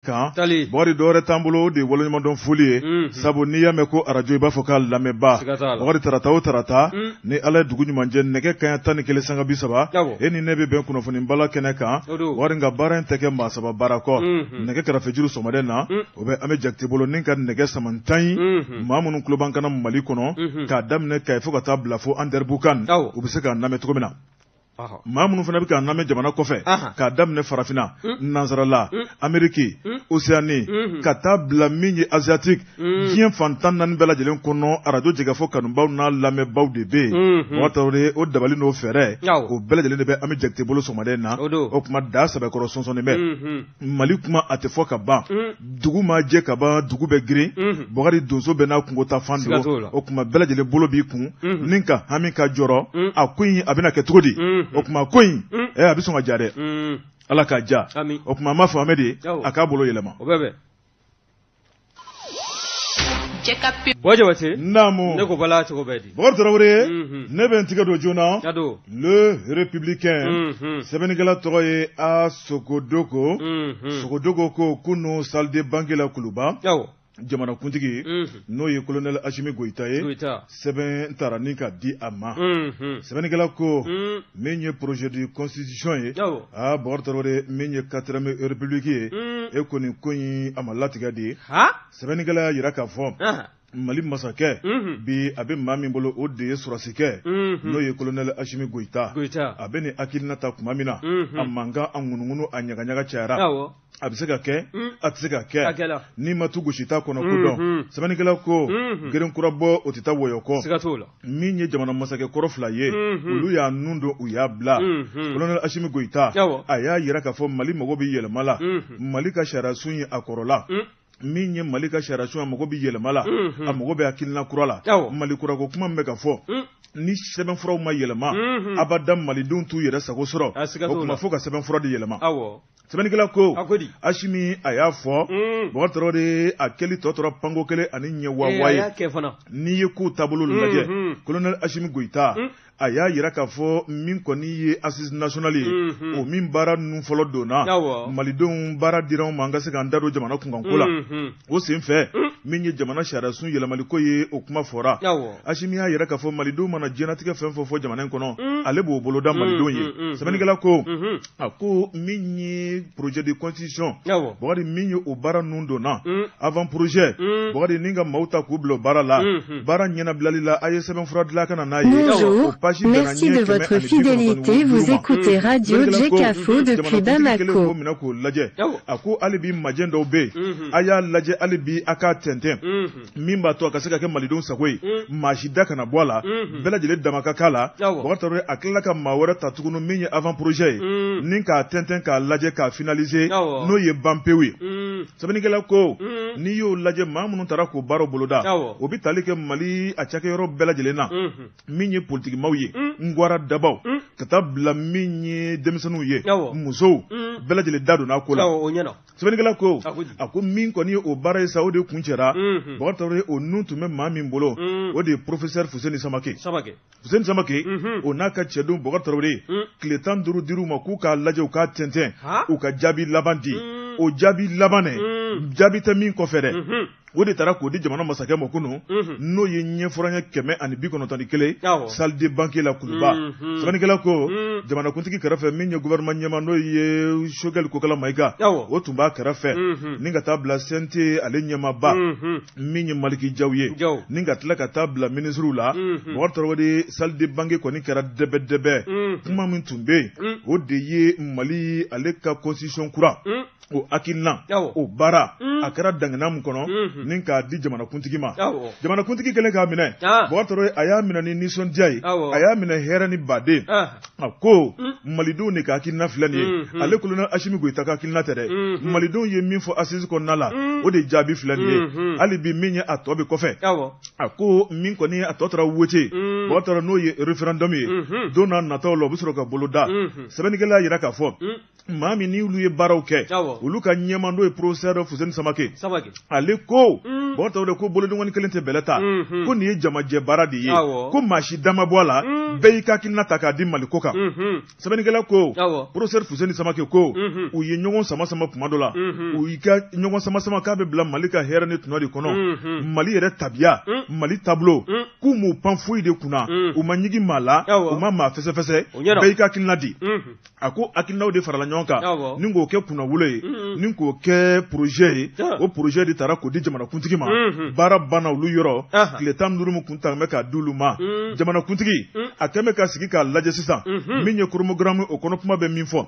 Kan Bɔkari, dɔwɛrɛ t'an bolo, o de ye waleɲumandɔn foli ye, sabu n'i y'a mɛn ko arajo, i b'a fɔ k'a lamɛnbaa. Bɔkari, tarata o tarata, ni Ala ye dugu ɲuman jɛ, nɛgɛ kanɲɛ 11 sanga 30, e ni ne bɛ bɛn kunnafoni bala kɛnɛ kan. Bɔkari, nka baara in tɛ kɛ maa saba baara kɔ. Nɛgɛ karafejuru sɔgɔmada in na, o bɛ an bɛ Jakite bolo ni ka nɛgɛ samantan ye. Maa minnu tulo b'an kan na Mali kɔnɔ, k'a daminɛ Kayi fo ka taa bila fo Andɛribukan, u bɛ se k'an lamɛn cogo min na. Maa minnu fana bɛ k'an lamɛn jamana kɔfɛ, k'a daminɛ farafinna, nansarala, Ameriki, Océanie, ka taa bila min ye Asiatique, diɲɛ fan 14 bɛɛ lajɛlen kɔnɔ, arajo Jɛkafɔ kanubaw n'a lamɛnbaw de bɛ yen. Bɔkari Tarawele, o dabali n'o fɛɛrɛ, o bɛɛ lajɛlen de bɛ an bɛ Jakite bolo sɔgɔmada in na. O tuma da sɛbɛkɔrɔ sɔnsɔnnen bɛ. Mali kuma a tɛ fɔ ka ban, dugu ma jɛ ka ban, dugu bɛ girin. Bɔkari, donso bɛɛ n'a kunko ta fan don. O tuma bɛɛ lajɛlen bolo b'i kun ni ka hami ka jɔrɔ, a ko in a bɛna kɛ cogo di? O tuma ko in a bɛ sɔn ka ja dɛ, Ala k'a ja. O tuma an b'a fɔ Amedi a k'a bolo yɛlɛma. Bɔ Jabate. Naamu. Ne ko bala cogo bɛ di? Bɔkari Tarawele, ne bɛ n tigɛ don joona. Le Républicain, sɛbɛnnikɛla tɔgɔ ye A Sogodogo. Sogodogo ko kunun, salle de banquet la Kuluba, jamanakuntigi, n'o ye colonel Asimi Goyita ye, sɛbɛn taara ni ka di a ma. Sɛbɛnnikɛla ko min ye projet de constitution ye, aa Bɔkari Tarawele, min ye quatrième république ye, e kɔni ko in a ma latigɛ de ye. Sɛbɛnnikɛla y'a jira k'a fɔ Mali masakɛ bi, a bɛ maa min bolo, o de ye sɔrɔdasikɛ, n'o ye colonel Asimi Goyita. A bɛ nin hakilina ta tuma min na, a mankan, a ŋunuŋunu, a ɲagaɲaga cayara. A bɛ se ka kɛ, a tɛ se ka kɛ, n'i ma tu gosi t'a kɔnɔ ko dɔn. Sɛbɛnnikɛla ko geren kura bɔ, o tɛ taa wɔyɔ kɔ. Min ye jamana masakɛ kɔrɔ fila ye, olu y'a nun don, u y'a bila. Colonel Asimi Goyita, a y'a jira k'a fɔ Mali mago bɛ yɛlɛma la. Mali ka sariyasun ye a kɔrɔla min ye, Mali ka sariyasun a mago bɛ yɛlɛma la, a mago bɛ hakilina kura la. Mali kura ko kuma min bɛ ka fɔ, ni sɛbɛnfuraw ma yɛlɛma, abada malidenw t'u yɛrɛ sago sɔrɔ. O tuma fo ka sɛbɛnfura de yɛlɛma. Sɛbɛnnikɛla ko Asimi a y'a fɔ, Bɔkari Tarawele, a kɛli tɔ tora panko kelen ani ɲɛ wawa ye. N'i ye kow taabolo lajɛ, colonel Asimi Goyita a y'a jira k'a fɔ min kɔni ye assise nationale ye, o min baara ninnu fɔlɔ donna, malidenw baara dira anw ma an ka se k'an da don jamana kunkanko la. O senfɛ, min ye jamana sariyasun yɛlɛmaliko ye, o kuma fɔra. Asimi y'a jira k'a fɔ malidenw mana diɲɛnatigɛ fɛn fɔ fɔ jamana in kɔnɔ, ale b'o boloda malidenw ye. Sɛbɛnnikɛla ko a ko min ye projet de constitution, Bɔkari, min ye o baara ninnu donna avant projet, Bɔkari, ni ka maaw ta k'u bila o baara la, baara ɲɛnabilali la, a ye sɛbɛnfura dilan ka na n'a ye. Bonjour, merci de votre fidélité. Vous écoutez Radio Jekafo depuis Bamako. Minɛ k'o lajɛ, a ko hali bi majɛ dɔw bɛ yen, a y'a lajɛ hali bi a k'a tɛntɛn, min b'a to a ka se ka kɛ malidenw sago ye, maa si da kana bɔ a la, bɛɛ lajɛlen dama ka k'a la. Bɔkari Tarawele, a tilala ka maa wɛrɛ ta tuguni, min ye avant projet ye, ni k'a tɛntɛn k'a lajɛ k'a finaliser, n'o ye ban pewu ye. Sɛbɛnnikɛla ko n'i y'o lajɛ, maa minnu taara k'o baaraw boloda, o bɛ tali kɛ Mali a cakɛyɔrɔ bɛɛ lajɛlen na, min ye politikimaw ye, ngwara dabaw, ka taa bila min ye denmisɛnninw ye, musow, bɛɛ lajɛlen da donna a ko la. Sɛbɛnnikɛla ko a ko min kɔni ye o baara ye sa, o de kuncɛra. Bɔkari Tarawele, o nun tun bɛ maa min bolo, o de ye professeur Fuseni Samake. Fuseni Samake, o n'a ka cɛdenw, Bɔkari Tarawele, tile 15 dir'u ma k'u k'a lajɛ, u k'a tɛntɛn, u ka jaabi laban di. O jaabi laban dɛ, jaabi tɛ min kɔfɛ dɛ, o de taara k'o di jamana masakɛ ma kunun, n'o ye ɲɛfɔranya 191, salle de banquet la Kuluba. Sɛbɛnnikɛla ko jamanakuntigi kɛrɛfɛ, min ye gouvernement ɲɛmaa, n'o ye Choguel Kokala Mayiga, o tun b'a kɛrɛfɛ, ni ka taa bila CNT ale ɲɛmaaba, min ye Maliki Jaw ye, ni ka tila ka taa bila minisiriw la. Bɔkari Tarawele, salle de banquet kɔni kɛra dɛbɛ dɛbɛ. Kuma min tun bɛ yen, o de ye Mali ale ka constitution kura, o hakilina, o baara a kɛra dangana min kɔnɔ, ni k'a di jamanakuntigi ma. Jamanakuntigi kɛlen k'a minɛ, Bɔkari Tarawele, a y'a minɛ ni nisɔndiya ye, a y'a minɛ hɛrɛ ni baden. A ko malidenw de ka hakilina filɛ nin ye, ale colonel Asimi Goyita ka hakilina tɛ dɛ. Malidenw ye min fɔ assise kɔnɔna la, o de jaabi filɛ nin ye. Hali bi min ye a tɔ bɛ kɔfɛ, a ko min kɔni a tɔ tora wote, Bɔkari Tarawele, n'o ye référendum ye, don n'a nataw la o bɛ sɔrɔ ka bolo da. Sɛbɛnnikɛla y'a jira k'a fɔ maa min ni olu ye baaraw kɛ, olu ka ɲɛmaa, n'o ye professeur Fuseni Samake. Samake, ale ko Bɔkari Tarawele ko bolodenkɔni kelen tɛ bɛlɛ ta, ko nin ye jamajɛ baara de ye, ko maa si da ma bɔ a la, bɛɛ y'i ka hakilina ta k'a di Mali ko kan. Sɛbɛnnikɛla ko professeur Fuseni Samake ko u ye ɲɔgɔn sama sama kuma dɔ la, u y'i ka ɲɔgɔn sama sama k'a bɛ bila Mali ka hɛrɛ ni tɔnɔ de kɔnɔ, Mali yɛrɛ tabiya, Mali taabolo, k'u m'u pan foyi de kunna, u ma ɲigin maa la, u ma maa fɛsɛfɛsɛ, bɛɛ y'i ka hakilina di. A ko hakilinaw de farala ɲɔgɔn kan ni k'o kɛ kunnawolo ye, ni k'o kɛ projet ye. O projet de taara k'o di jamanakuntigi ma. Baara banna olu yɔrɔ, tile 15 min kun talen bɛ k'a di olu ma, jamanakuntigi a kɛn bɛ ka sigi k'a lajɛ sisan. Min ye chronogramme o kɔnɔ kuma bɛ min fɔ,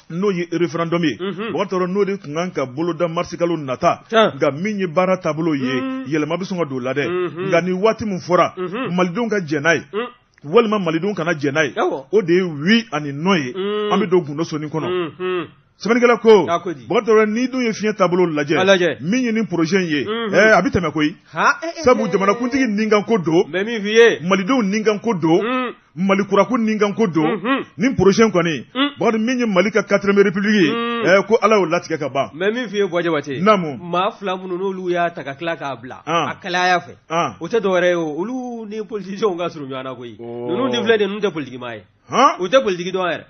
n'o ye référendum ye, Bɔkari Tarawele, n'o de tun kan ka boloda marisikalo nata, nka min ye baara taabolo ye, yɛlɛma bɛ sɔn ka don o la dɛ. Nka ni waati min fɔra, malidenw ka jɛn n'a ye walima malidenw kana jɛn n'a ye, o de ye oui ani non ye. An bɛ don gundo soni kɔnɔ. Sɛbɛnnikɛla ko Bɔkari Tarawele, n'i dun ye fiɲɛ taabolo lajɛ, min ye nin projet in ye, a bɛ tɛmɛ koyi, sabu jamanakuntigi ninkanko don, malidenw ninkanko don, Mali kurako ninkanko don. Nin projet in kɔni, Bɔkari, min ye Mali ka quatrième république ye, ko Ala y'o latigɛ ka ban. N bɛ min f'i ye, Buwa Jabate, naamu, maa fila minnu n'olu y'a ta ka tila k'a bila a kalaya fɛ, o tɛ dɔwɛrɛ ye o, olu ni politiciens ka surun ɲɔgɔn na koyi. Ninnu de filɛ nin ye, ninnu tɛ politiki maa ye, u tɛ politiki dɔn yɛrɛ.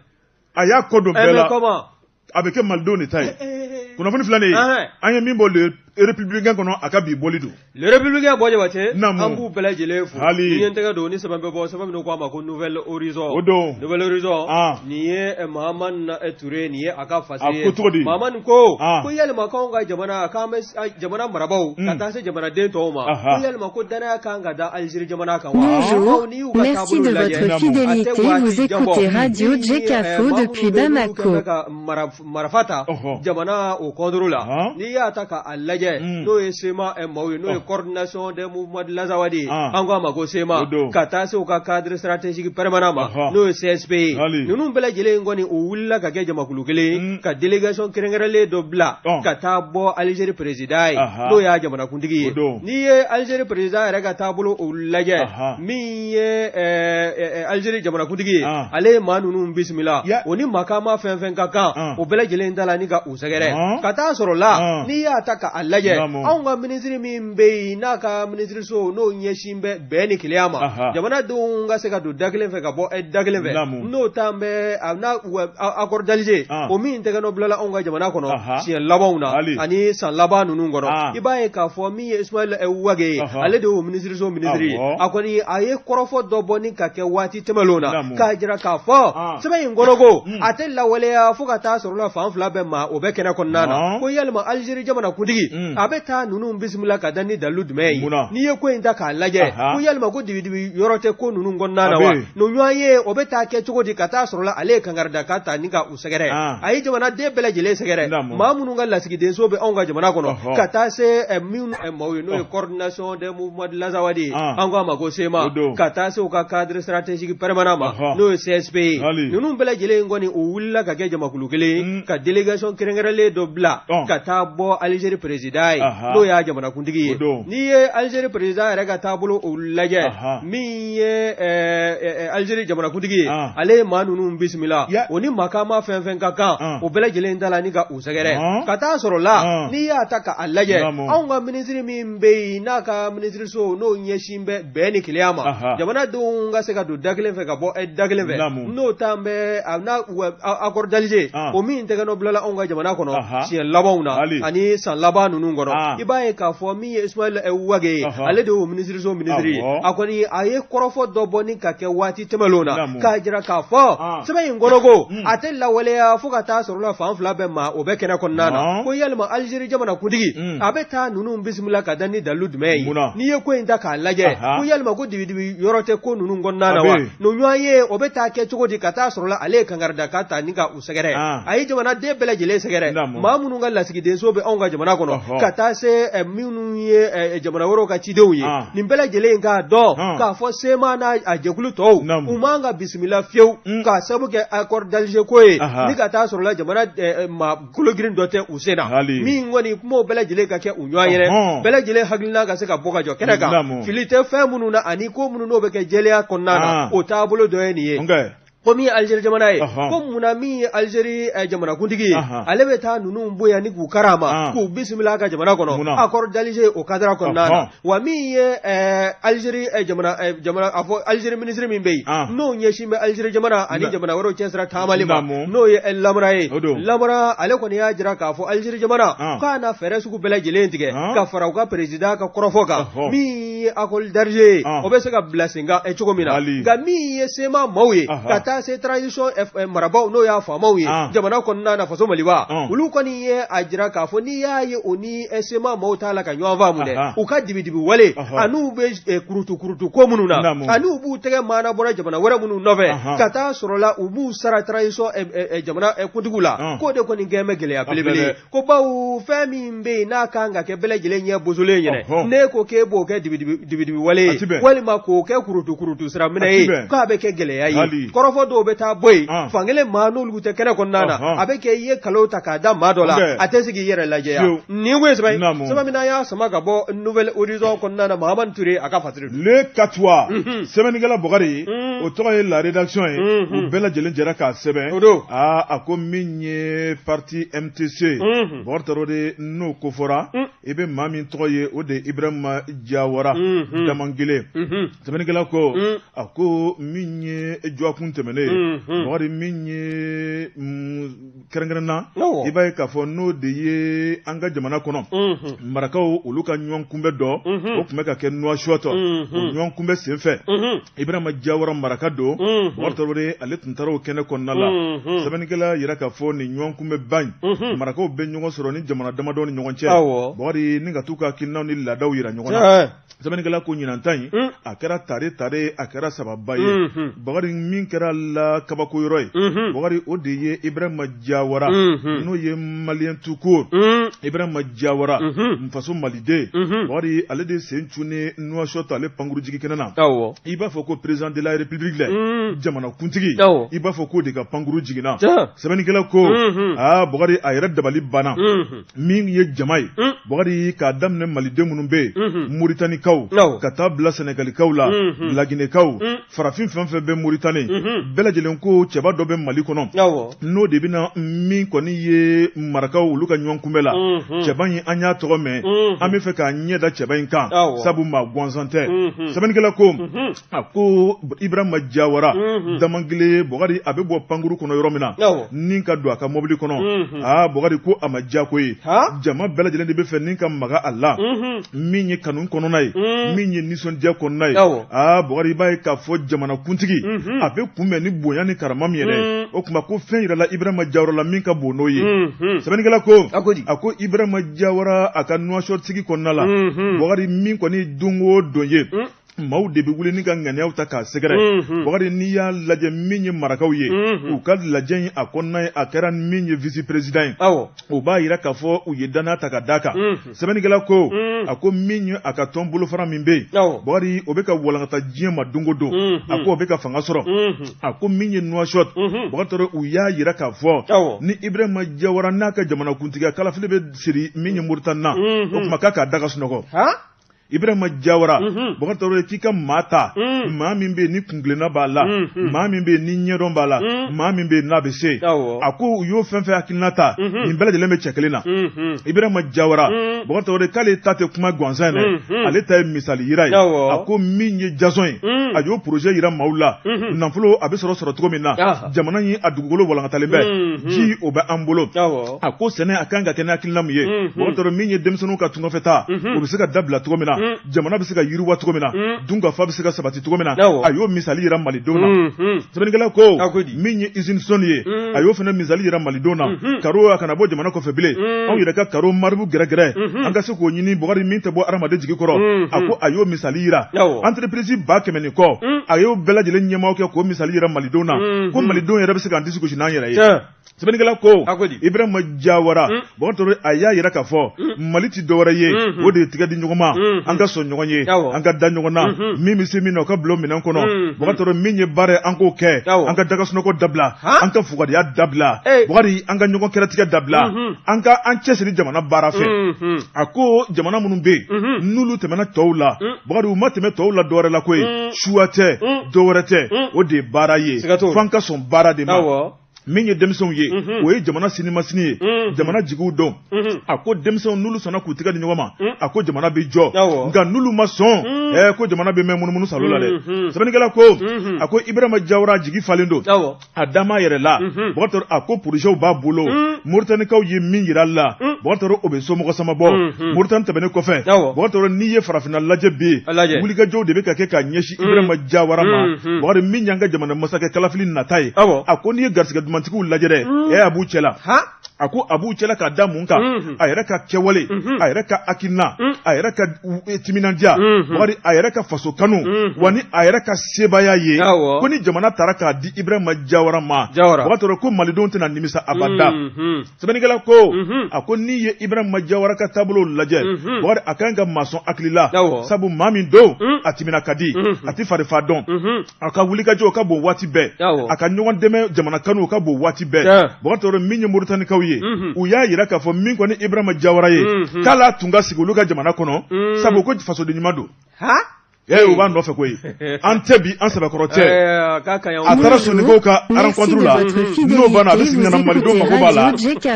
A y'a kɔ don bɛɛ la, a bɛ kɛ malidenw de ta ye. Kunnafoni filɛ nin ye, an ye min bɔ Le Républicain kɔnɔ, a ka bi bɔli don. Le Républicain, Buwa Jabate, an b'u bɛɛ lajɛlen fo. Ni ye n tɛgɛ don ni sɛbɛn bɛ bɔ, sɛbɛn min ko a ma ko Nouvel Horizon. O don. Nouvel Horizon, nin ye Mahamani Ture, nin ye a ka fasiri ye. A ko cogo di? Mahamani ko ko yalima k'anw ka jamana, k'an bɛ jamana marabaaw ka taa se jamanaden tɔw ma, ko yalima ko danaya kan ka da Algérie jamana kan wa? Bonjour, merci de votre fidélité, vous écoutez Radio Djekafo depuis Bamako. Marifa ta jamana o contre la, n'i y'a ta k'a lajɛ, n'o ye CMA maaw ye, n'o ye Coordination des mouvements de l'Azawad ye, an ko a ma ko CMA, ka taa se u ka cadre stratégique permanent ma, n'o ye CSP ye, ninnu bɛɛ lajɛlen kɔni u wulila ka kɛ jamakulu kelen, ka délégation kɛrɛnkɛrɛnlen dɔ bila ka taa bɔ Algérie président ye, n'o y'a jamanakuntigi ye. N'i ye Algérie président yɛrɛ ka taabolo o lajɛ, min ye Algérie jamanakuntigi ye, ale ye maa ninnu bisimila, o ni makama fɛn fɛn ka kan, o bɛɛ lajɛlen ta la ni ka u sɛgɛrɛ ka taa sɔrɔ la. N'i y'a ta k'a lajɛ, anw ka minisiri min bɛ yen, n'a ka minisiriso n'o ɲɛsin bɛ bɛn ni kelenya ma, jamanadenw ka se ka don da kelen fɛ ka bɔ da kelen fɛ, n'o t'an bɛ n'a accord d'Alger o min tɛgɛ nɔ bilala anw ka jamana kɔnɔ siɲɛ labanw na ani san laban ninnu kɔnɔ, i b'a ye k'a fɔ min ye Ismaël Wagué ye, ale de y'o minisiriso minisiri ye. A kɔni a ye kɔrɔfɔ dɔ bɔ ni ka kɛ waati tɛmɛnlenw na, k'a jira k'a fɔ sɛbɛn in kɔnɔ ko a tɛ lawaleya fo ka taa sɔrɔ la fan fila bɛɛ ma o bɛ kɛnɛ kɔnɔna na. Ko yalima Algérie jamana kuntigi a bɛ taa ninnu bisimila ka da ni dalilu jumɛn ye? N'i ye ko in ta k'a lajɛ, ko yalima ko dibidibi yɔrɔ tɛ ko ninnu kɔnɔna na wa? N'o ɲɔgɔn ye, o bɛ taa kɛ cogo di ka taa sɔrɔ la ale ye kankarida ka ta ni ka u sɛgɛrɛ? A ye jamanaden bɛɛ lajɛlen sɛgɛrɛ, maa minnu ka lasigidenso bɛ anw ka jamana kɔnɔ, ka taa se minnu maaw ye, n'o ye Coordination des mouvements de l'Azawad ye, an ko a ma ko CMA, ka taa se u ka cadre stratégique permanent ma, n'o ye CSP ye, ninnu bɛɛ lajɛlen kɔni u wulila ka kɛ jamakulu kelen, ka délégation kɛrɛnkɛrɛnlen dɔ bila ka taa bɔ Algérie président ye, n'o y'a jamanakuntigi ye. N'i ye Algérie président yɛrɛ ka taabolo o lajɛ, min ye Algérie jamanakuntigi ye, ale ye maa ninnu bisimila, o ni makama fɛn fɛn ka kan, o bɛɛ lajɛlen ta la ni ka u sɛgɛrɛ ka taa sɔrɔ la. N'i y'a ta k'a lajɛ, anw ka minisiri min bɛ yen, n'a ka minisiriso n'o ɲɛsin bɛ bɛn ni kelenya ma, jamanadenw ka se ka don da kelen fɛ ka bɔ da kelen fɛ, n'o t'an bɛ n'a accord d'Alger o min tɛgɛ nɔ bilala anw ka jamana kɔnɔ siɲɛ labanw na ani san laban ninnu kɔnɔ, i b'a ye k'a fɔ min ye Ismaël Wagué ye, ale de y'o minisiriso minisiri ye. A kɔni a ye kɔrɔfɔ dɔ bɔ ni ka kɛ waati tɛmɛnlenw na, k'a jira k'a fɔ sɛbɛn in kɔnɔ ko a tɛ lawaleya fo ka taa sɔrɔ la fan fila bɛɛ ma o bɛ kɛnɛ kɔnɔna na. Ko yalima Algérie jamana kuntigi a bɛ taa ninnu bisimila ka da ni dalilu jumɛn ye? N'i ye ko in ta k'a lajɛ, ko yalima ko dibidibi yɔrɔ tɛ ko ninnu kɔnɔna na wa? N'o ɲɔgɔn ye, o bɛ taa kɛ cogo di ka taa sɔrɔ la ale ye kankarida ka ta ni ka u sɛgɛrɛ? A ye jamanaden bɛɛ lajɛlen sɛgɛrɛ, maa minnu ka lasigidenso bɛ anw ka jamana kɔnɔ, ka taa se minnu ye jamana wɛrɛw ka cidenw ye, nin bɛɛ lajɛlen k'a dɔn k'a fɔ CMA n'a a jɛkulu tɔw u man ka bisimila fiyewu, k'a sababu kɛ accord d'Alger ko ye, ni ka taa sɔrɔ la jamana maa kologirin dɔ tɛ u sen na, min kɔni kumaw bɛɛ lajɛlen ka kɛ u ɲɔgɔn yɛrɛ, bɛɛ lajɛlen hakilina ka se ka bɔ ka jɔ kɛnɛ kan, fili tɛ fɛn minnu na ani ko minnu n'o bɛ kɛ jɛlenya kɔnɔna na, o taabolo dɔ ye nin ye. Ko min ye Algérie jamana ye, ko munna min ye Algérie jamanakuntigi ye, ale bɛ taa ninnu bonya ni k'u karama, k'u bisimila a ka jamana kɔnɔ accord d'Alger o cadre kɔnɔna na? Wa min ye Algérie jamana a fɔ Algérie minisiri min bɛ yen, n'o ɲɛsin bɛ Algérie jamana ani jamana wɛrɛw cɛsira taamali ma, n'o ye Lamara ye, Lamara, ale kɔni y'a jira k'a fɔ Algérie jamana k'a na fɛɛrɛ sugu bɛɛ lajɛlen tigɛ ka fara u ka président ka kɔrɔfɔ kan, min ye accord d'Alger ye, o bɛ se ka bila sen kan cogo min na. Nka min ye CMA maaw ye, ka taa se transition marabaaw, n'o y'a faamaw ye jamana kɔnɔna na, faso Maliba, olu kɔni ye a jira k'a fɔ n'i y'a ye o ni CMA maaw t'a la ka ɲɔgɔn faamu dɛ, u ka dibidibi wale an'u bɛ kurutu kurutu ko minnu na, ani u b'u tɛgɛ maana bɔra jamana wɛrɛ minnu nɔfɛ ka taa sɔrɔ la u b'u sara transition jamana kuntigiw la, k'o de kɔni kɛlen bɛ gɛlɛya belebele ye. Ko bawo fɛn min bɛ yen n'a kan ka kɛ bɛɛ lajɛlen ɲɛ bosolen ɲɛna, n'e ko k'e b'o kɛ dibidibi wale ye walima k'o kɛ kurutu kurutu sira minɛ ye, k'a bɛ kɛ gɛlɛya ye. Kɔrɔfɔ dɔw bɛ taa bɔ yen fankelen maa n'olu tɛ kɛnɛ kɔnɔna na, a bɛ kɛ i ye kalo ta k'a da maa dɔ la, a tɛ se k'i yɛrɛ lajɛya. Nin kun ye sɛbɛn sɛbɛn min n'an y'a sama ka bɔ Nouvel Horizon kɔnɔna na, Mahamani Ture a ka fasiri. Le Katuwa, sɛbɛnnikɛla Bɔkari, o tɔgɔ ye La Rédaction ye, u bɛɛ lajɛlen jɛra k'a sɛbɛn. O don. Aa, a ko min ye parti MTC, Bɔkari Tarawele, n'o ko fɔra, i bɛ maa min tɔgɔ ye, o de ye Ibrahima Jawara Damangele. Sɛbɛnnikɛla ko, a ko min ye dɔgɔkun tɛmɛnen ye, Bɔkari, min ye kɛrɛnkɛrɛn na, i b'a ye k'a fɔ n'o de ye an ka jamana kɔnɔ marakaw, olu ka ɲɔgɔn kunbɛ dɔ, o tun bɛ ka kɛ Nouakchott. O ɲɔgɔn kunbɛ senfɛ, Ibrahima Jawara, maraka don, Bɔkari Tarawele, ale tun taara o kɛnɛ kɔnɔna la. Sɛbɛnnikɛla yira k'a fɔ nin ɲɔgɔn kunbɛba in, marakaw bɛ ɲɔgɔn sɔrɔ ni jamana damadɔ ni ɲɔgɔn cɛ, Bɔkari, ni ka t'u ka hakilinaw ni laadaw yira ɲɔgɔn na. Sɛbɛnnikɛla ko ɲinan ta in, a kɛra tare tare, a kɛra sababa ye. Bakari, min kɛra la kabako yɔrɔ ye, Bakari, o de ye Ibrahima Jawara, n'o ye malien tout court, Ibrahima Jawara, faso maliden, Bakari, ale de sen cunnen Nouakchott, ale pankuru jigi kɛnɛ na, i b'a fɔ ko président de la République lɛ, jamana kuntigi, i b'a fɔ k'o de ka pankuru jiginna. Sɛbɛnnikɛla ko, aa Bakari, a yɛrɛ dabali banna. Min ye jama ye, Bakari, k'a daminɛ maliden minnu bɛ yen, Moritanikaw, ka taa bila Sɛnɛgalikaw la, Laginɛkaw, farafin fɛn fɛn bɛ Moritani, bɛɛ lajɛlen ko cɛba dɔ bɛ Mali kɔnɔ, n'o de bɛna min kɔni ye marakaw olu ka ɲɔgɔn kunbɛ la. Cɛba in, an y'a tɔgɔ mɛn, an bɛ fɛ k'an ɲɛ da cɛba in kan, sabu maa gansan tɛ. Sɛbɛnnikɛla ko, a ko Ibrahima Jawara Damangele, Bɔkari, a bɛ bɔ pankuru kɔnɔ yɔrɔ min na ni ka don a ka mobili kɔnɔ, aa Bɔkari, ko a ma diya ko ye. Jama bɛɛ lajɛlen de bɛ fɛ ni ka maga a la, min ye kanu kɔnɔna ye, min ye nisɔndiya kɔnɔna ye. Aa Bɔkari, i b'a ye k'a fɔ jamanakuntigi a bɛ kunbɛn ni bonya ni karama min yɛrɛ, o tuma ko fɛn yirala Ibrahima Jawara la min ka bon n'o ye. Sɛbɛnnikɛla ko, a ko Ibrahima Jawara, a ka Nouakchott sigi kɔnɔna la, Bɔkari, min kɔni don o don ye, maaw de bɛ wuli ni ka ŋaniyaw ta k'a sɛgɛrɛ. Bakari, n'i y'a lajɛ, min ye marakaw ye, u ka lajɛ in a kɔnɔna ye, a kɛra min ye vice président ye, o b'a yira k'a fɔ u ye danaya ta ka d'a kan. Sɛbɛnnikɛla ko, a ko min ye a ka tɔn bolofara min bɛ yen, Bakari, o bɛ ka walankata diɲɛ ma don o don, a ko o bɛ ka fanga sɔrɔ. A ko min ye Nouakchott, Bakari Traoré, u y'a yira k'a fɔ ni Ibrahima Jawara n'a ka jamanakuntigiya kalafili bɛ siri min ye Moritani na, o tuma k'a k'a da ka sunɔgɔ. Ibrahima Jawara, Bakari Traoré, k'i ka maa ta, maa min bɛ yen ni kuntilenna b'a la, maa min bɛ yen ni ɲɛdɔn b'a la, maa min bɛ yen n'a bɛ se. A ko u y'o fɛn fɛn hakilina ta, nin bɛɛ lajɛlen bɛ cɛ kelen na, Ibrahima Jawara. Bakari Traoré k'ale ta tɛ kuma gansan ye dɛ, ale ta ye misali yira ye. A ko min ye jason ye, a y'o projet yira maaw la, nafolo a bɛ sɔrɔ cogo min na, jamana in a dugukolo walankatalen bɛ, ji o bɛ an bolo. A ko sɛnɛ a kan ka kɛ ni hakilina min ye, Bakari Traoré, min ye denmisɛnninw ka tungafɛ taa, o bɛ se ka dabila cogo min na, jamana bɛ se ka yiriwa cogo min na, dunkafa bɛ se ka sabati cogo min na, a y'o misali yira malidenw na. Sɛbɛnnikɛla ko min ye usine Sone ye, a y'o fana misali yira malidenw na, karo a kana bɔ jamana kɔfɛ bilen, anw yɛrɛ ka karo maribu gɛrɛgɛrɛ, an ka se k'o ɲini, Bakari, min tɛ bɔ hadamaden jigi kɔrɔ, a ko a y'o misali yira. Entreprise 100 000 ni kɔ, a y'o bɛɛ lajɛlen ɲɛmaaw kɛ k'o misali yira malidenw na, ko malidenw yɛrɛ bɛ se k'an disi gosi n'an yɛrɛ ye. Sɛbɛnnikɛla ko Ibrahima Jawara Bubakari Tarawele a y'a yira k'a fɔ Mali tɛ dɔwɛrɛ ye o de ye tigɛ di ɲɔgɔn ma an ka sɔn ɲɔgɔn ye an ka da ɲɔgɔn na min bɛ se min na o ka bila minɛn kɔnɔ Bubakari Tarawele min ye baara ye an k'o kɛ an ka dagasunɔgɔ dabila an ka fugariya dabila Bubakari an ka ɲɔgɔn kɛrɛtigɛ dabila an ka an cɛsiri jamana baara fɛ a ko jamana minnu bɛ yen n'olu tɛmɛna tɔw la Bubakari u ma tɛmɛ tɔw la dɔwɛrɛ la koyi suwa tɛ dɔwɛrɛ tɛ o de ye baara ye f'an ka sɔn baara de ma. Min ye denmisɛnw ye o ye jamana sini masini ye jamana jigiw don a ko denmisɛnw n'olu sɔnna k'u tɛgɛ di ɲɔgɔn ma a ko jamana bɛ jɔ nka n'olu ma sɔn ko jamana bɛ mɛn munumunu salo la dɛ sɛbɛnnikɛla ko a ko Ibrahima Jawara jigi falen don a dama yɛrɛ la Bubakari a ko porozɛw b'a bolo Moritanikaw ye min yira la Bubakari o bɛ somɔgɔ sama bɔ Moritani tɛmɛnen kɔfɛ Bubakari n'i ye farafinna lajɛ bi wulikajɔw de bɛ ka kɛ ka ɲɛsin Ibrahima Jawara ma Bubakari min y'an ka jamana masakɛ kalafili nata ye a ko n'i ye garisɛgɛ dumantigiw lajɛ dɛ a b'u cɛla a ko a b'u cɛla ka da mun kan a yɛrɛ ka kɛwale a yɛrɛ ka hakilina a yɛrɛ ka timinandiya Bubakari a yɛrɛ ka faso kanu wa ni a yɛrɛ ka sebaaya ye ko ni jamana taara k'a di Ibrahima Jawara ma Bubakari ko malidenw tɛna nimisa abada Sɛbɛnnikɛla ko a ko n'i ye Ibrahima Jawara ka taabolo lajɛ Bubakari a ka ɲi ka maa sɔn hakili la sabu maa min don a timina ka di a tɛ farifa dɔn a ka wulikajɔ ka bon waati bɛɛ a ka ɲɔgɔn dɛmɛ jamana kanu ka bon waati bɛɛ Bubakari min ye Moritanikaw ye u y'a yira k'a fɔ min kɔni Ibrahima Jawara ye k'ale tun ka sigi olu ka jamana kɔnɔ sabu ko fasoden ɲuman don. Ee u b'a nɔfɛ koyi an tɛ bi an sɛbɛkɔrɔ tɛ a taara soninkew ka rencontre la n'o banna a bɛ segin ka na malidenw mako b'a la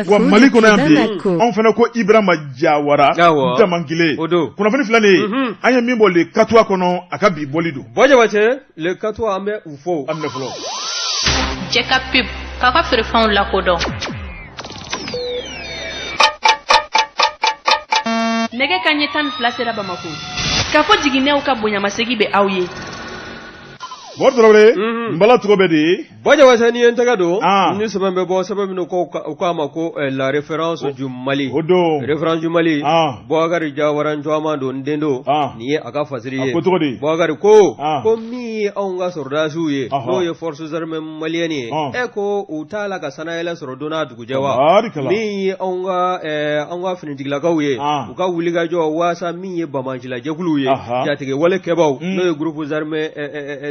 wa Mali kɔnɔ yan bi anw fana ko Ibrahima Jawara damankile kunnafoni filɛ nin ye an ye min bɔ Le Katuwa kɔnɔ a ka bi bɔli don Buwa Jabatɛ Le Katuwa an bɛ u fo an minɛ fɔlɔ Jɛka pub k'aw ka feerefɛnw lakodɔn Nɛgɛ kanɲɛ 12 sera Bamakɔ. Kafo jiginɛw ka bonyamasegin bɛ aw ye. Bubakari Tarawele, Nbala tɔgɔ bɛ di? Buwa Jabatɛ n'i ye n tɛgɛ don, ni sɛbɛn bɛ bɔ sɛbɛn min ko u k'a ma ko la référence du Mali, o don, référence du Mali, Bubakari Jawara n tɔgɔma don n den don, nin ye a ka fasiri ye, a ko cogo di? Bubakari ko, ko min ye anw ka sɔrɔdasiw ye, n'o ye forces armées maliennes ye, e ko u t'a la ka sannayɛlɛ sɔrɔ don n'a dugujɛ wa? Min ye anw ka anw ka finitigilakaw ye, u ka wulikajɔ waasa min ye banbaancilajɛkuluw ye, jatigɛwale kɛbaaw, n'o ye groupes armés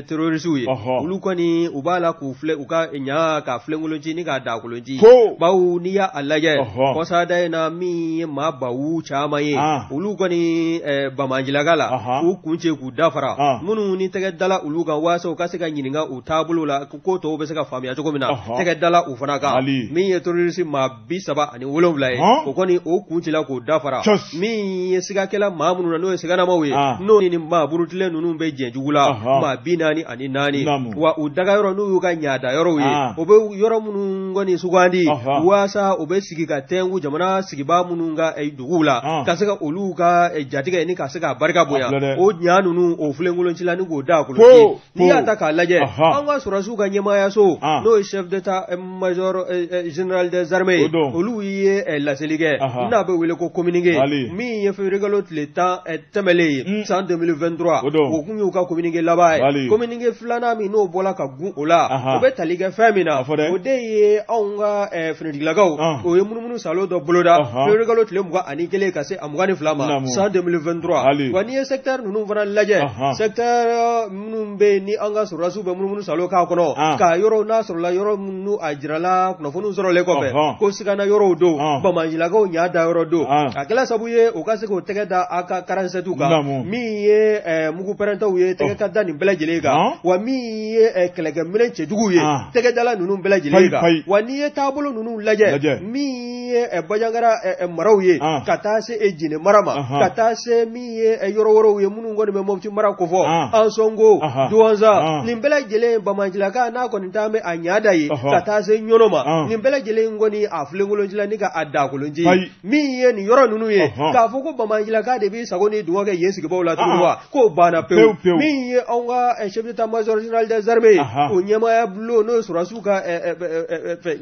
terroristes ye, olu kɔni u b'a la k'u filɛ u ka ɲa ka filenkolon ci ni k'a daakolon ci, bawo n'i y'a lajɛ kɔsada in na min ye maa bawu caman ye, olu kɔni banbaancilaka la, k'u kuncɛ k'u dafara, minnu ni tɛgɛ dala olu kan waasa u ka se ka ɲininka u taabolo la ko tɔw bɛ se ka faamuya cogo min na tɛgɛ dala u fana kan min ye terroriste maa 37 ye o kɔni o kuncɛla k'o dafara min ye sigakɛla maa minnu na n'o ye siganamaw ye n'o ni maa burutilen ninnu bɛ jɛ jugu la maa 44 wa u dagayɔrɔ n'u y'u ka ɲaadayɔrɔw ye o bɛ yɔrɔ minnu kɔni sugandi waasa u bɛ sigi ka tɛnku jamana sigibaa minnu ka duguw la ka se ka olu ka jatigɛ ni ka se ka barika bonya o ɲa ninnu o filenkoloncila ni k'o da kolon N'i y'a ta k'a lajɛ an ka sɔrɔdasiw ka ɲɛmaayaso n'o ye chef d'état major général des armées ye olu ye laseli kɛ n'a bɛ wele ko communiqué min ye février kalo tile 10 tɛmɛlen ye san 2023 o kun y'u ka communiqué laban ye communiqué filanan min n'o bɔra ka gun o la o bɛ tali kɛ fɛn min na o de ye anw ka finitigilakaw o ye munumunu salo dɔ boloda février kalo tile 21 ka se a 22 ma san 2023 wa n'i ye secteur ninnu fana lajɛ secteur minnu bɛ yen ni an ka sɔrɔdasiw bɛ munumunu salo k'a kɔnɔ ah. ka yɔrɔ n'a sɔrɔla yɔrɔ minnu a jirala kunnafoniw sɔrɔlen kɔfɛ ko sigana yɔrɔw don banbaancilakaw ɲa da yɔrɔ don a kɛla sabu ye u ka se k'o tɛgɛ da AK 47 kan min ye eh, mugu pɛrɛntaw ye tɛgɛ ka da nin bɛɛ lajɛlen kan wa min ye eh, kɛlɛkɛminɛn cɛjuguw ye tɛgɛ dala ninnu bɛɛ lajɛlen kan wa n'i ye taabolo ninnu lajɛ min ye eh, Banjagara maraw ye ka taa se Jene mara ma ka taa se min ye yɔrɔ wɛrɛw ye minnu kɔni bɛ Mopti mara kofɔ Ansongo Douentza nin bɛɛ lajɛlen banbaancilaka n'a kɔni taa bɛ a ɲa da ye ka taa se Ɲɔnɔ ma nin bɛɛ lajɛlen kɔni a filenkoloncila ni ka a daakolonci min ye nin yɔrɔ ninnu ye k'a fɔ ko banbaancilaka de b'i sago ni dungɔ kɛ yen sigibaaw la tuguni wa k'o banna pewu min ye anw ka chef d'état major général des armées ye o ɲɛmaaya bulon n'o ye sɔrɔdasiw ka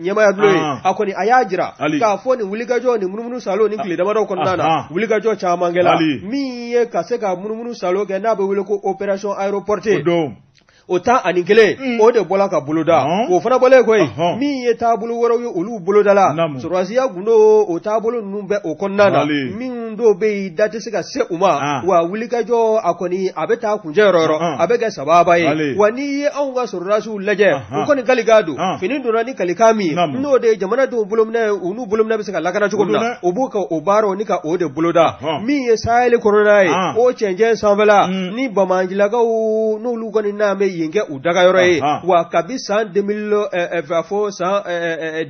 ɲɛmaaya bulon ye a kɔni a y'a jira k'a fɔ nin wulikajɔ nin munumunu salo ni tile damadɔ kɔnɔna na wulikajɔ caman kɛla min ye ka se ka munumunu salo kɛ n'a bɛ wele ko opération aéroportée. O 11 o de bɔla ka boloda. O fana bɔlen koyi, min ye taabolo wɛrɛw ye olu bolodala, sɔrɔdasiya gundo o taabolo ninnu bɛ o kɔnɔna na, min dɔw bɛ yen da tɛ se ka se u ma, wa wulikajɔ a kɔni a bɛ taa kuncɛ yɔrɔ yɔrɔ, a bɛ kɛ sababa ye. Wa n'i ye anw ka sɔrɔdasiw lajɛ, u kɔni kalikan don, fini donna ni kalikan min ye, n'o de ye jamanadenw bolominɛ, u n'u bolominɛ bɛ se ka lakana cogo min na, u b'u ka o baaraw ni ka o de boloda. Min ye sahel kɔnɔna ye, o cɛncɛn sanfɛla ni banbaancilakaw n'olu kɔni n'an bɛ yen kɛ u dagayɔrɔ ye, wa kabi san 2000 fo san